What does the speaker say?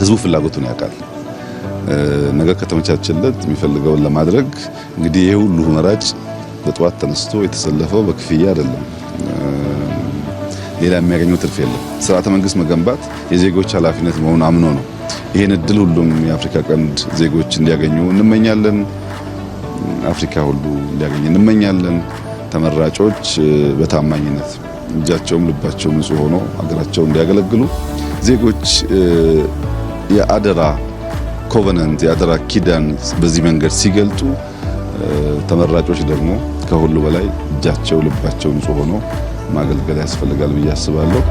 ህዝቡ ፍላጎቱን ያውቃል። ነገር ከተመቻቸለት የሚፈልገውን ለማድረግ እንግዲህ ይህ ሁሉ መራጭ በጠዋት ተነስቶ የተሰለፈው በክፍያ አይደለም። ሌላ የሚያገኘው ትርፍ የለም። ስርዓተ መንግስት መገንባት የዜጎች ኃላፊነት መሆኑን አምኖ ነው። ይህን እድል ሁሉም የአፍሪካ ቀንድ ዜጎች እንዲያገኙ እንመኛለን። አፍሪካ ሁሉ እንዲያገኝ እንመኛለን። ተመራጮች በታማኝነት እጃቸውም ልባቸውም ንጹህ ሆኖ ሀገራቸውን እንዲያገለግሉ ዜጎች የአደራ covenant፣ የአደራ ኪዳን በዚህ መንገድ ሲገልጡ ተመራጮች ደግሞ ከሁሉ በላይ እጃቸው ልባቸው ንጹህ ሆኖ ማገልገል ያስፈልጋል ብዬ አስባለሁ።